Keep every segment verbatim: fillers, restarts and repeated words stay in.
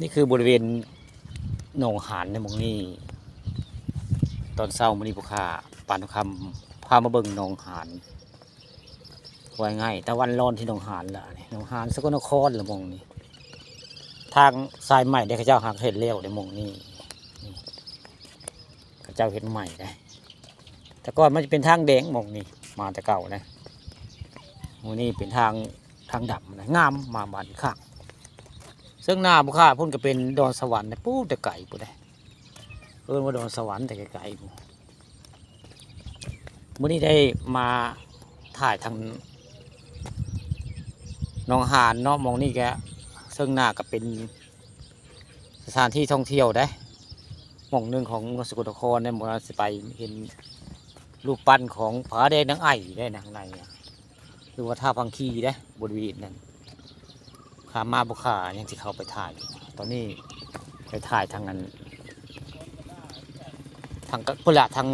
นี่คือบริเวณหนองหานในหม่องนี้ ตอนเช้ามื้อนี้ผู้ข้าปานคำพามาเบิ่งหนองหาน ว่าง่ายตะวันร้อนที่หนองหานละนี่หนองหานสกลนครละหม่องนี้ ทางสายใหม่ได้เขาเจ้าหากเฮ็ดแล้วในหม่องนี้ นี่เขาเจ้าเฮ็ดใหม่ได้ แต่ก่อนมันจะเป็นทางแดงหม่องนี้ มาแต่เก่านะ หม่องนี้เป็นทาง ทางดำนะ งามมาบ้านอีกข้าง ซึ่งหน้าผู้ข้าพุ่นก็เป็นดอนสวรรค์นะ ปู๊แต่ไกลพู้นเด้ เอิ้นว่าดอนสวรรค์แต่ไกลๆพู้น มื้อนี้ได้มาถ่ายทางหนองหานเนาะ หม่องนี้ก็ ซึ่งหน้าก็เป็นสถานที่ท่องเที่ยวเด้ หม่องหนึ่งของเมืองสกลนครเนี่ย หม่องนั้นสิไปเห็นรูปปั้นของผาแดงนางไอ่ได้นะ ข้างในอะ หรือว่าท่าพังคีเด้ บริเวณนั้น ข้ามมาผู้ข้ายังสิเข้าไปถ่าย ตอนนี้ไปถ่ายทางนั้น ทางกะ พุ้นละ ทาง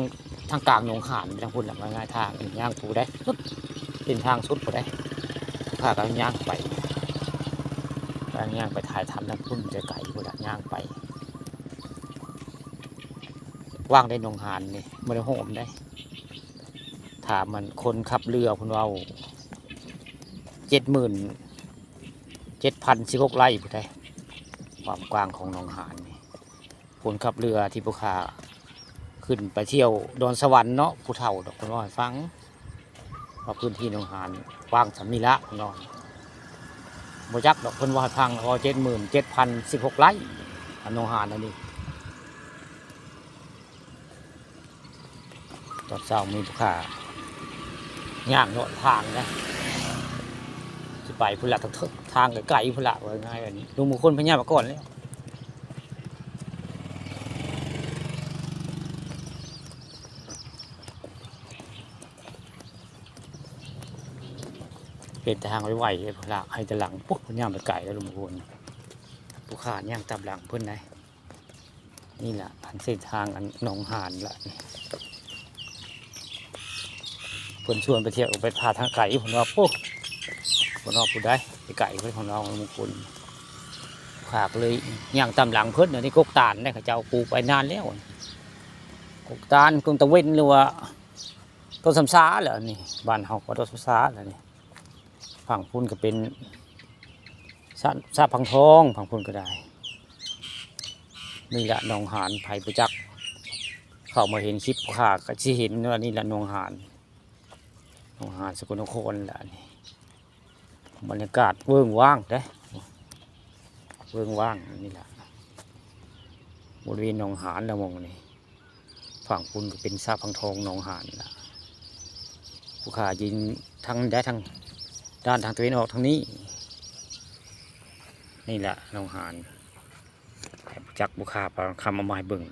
ทางกลางหนองหาน ทางพุ้นละ ว่าง่าย ทางย่างไปได้ สุด เป็นทางสุดไปได้ ผู้ข้าก็ย่างไป ย่างไปถ่ายทำทางพุ้นไกลๆพุ้นละ ย่างไป ว่างได้หนองหานนี่ บ่ได้โฮมได้ ถามมันคนขับเรือเพิ่นเว้า เจ็ดหมื่นเจ็ดพันสิบหกไร่พุ้นเด้ ความกว้างของหนองหานนี่ คนขับเรือที่ผู้ข้าขึ้นไปเที่ยวดอนสวรรค์เนาะ ผู้เฒ่าดอกเพิ่นเว้าให้ฟัง ว่าพื้นที่หนองหานกว้างส่ำนี้ละเพิ่นว่า บ่จักดอก เพิ่นเว้าให้ฟัง ว่าเจ็ดหมื่นเจ็ดพันสิบหกไร่ อันหนองหานอันนี้ ตอนเช้ามีผู้ข้าย่างเลาะทางนะ สิไปพุ้นละ ทาง ทางไกลๆพุ้นละ ว่าง่าย อันนี้ลุงมงคลพญามาก่อนแล้ว เป็นทางไวๆพุ้นละ ให้แต่หลังปุ๊บย่างไปไกลแล้วลุงมงคล ผู้ข้าย่างตามหลังเพิ่นได้ นี่ล่ะ อันเส้นทางอันหนองหานละ เพิ่นชวนไปเที่ยว ไปพาทางไกล เพิ่นว่า โอ้ เพิ่นว่าผู้ใดไปไกล เพิ่น เพิ่นว่าลุงมงคล ข้าก็เลยย่างตามหลังเพิ่น อันนี้กกตาลเนี่ย เขาเจ้าปลูกไว้นานแล้ว กกตาล กกตะเวน หรือว่าต้นสำซาแหละนี่ บ้านเฮาก็ต้นสำซาแหละนี่ ฝั่งพุ้นก็เป็นสระ สระพังทอง ฝั่งพุ้นก็ได้ นี่แหละหนองหาน ไผบ่จัก เข้ามาเห็นคลิปข้าก็สิเห็นว่านี่แหละหนองหาน หนองหานสกลนครแหละนี่ บรรยากาศเวิ้งว้างเด้ เวิ้งว้างนี่แหละ บริเวณหนองหานละหม่องนี้ ฝั่งพุ้นก็เป็นสระพังทองหนองหานละ ผู้ข้ายืนทางใด ทางด้านทางตะเวนออกทางนี้ นี่แหละหนองหาน จักผู้ข้าปานคำเอามาให้เบิ่ง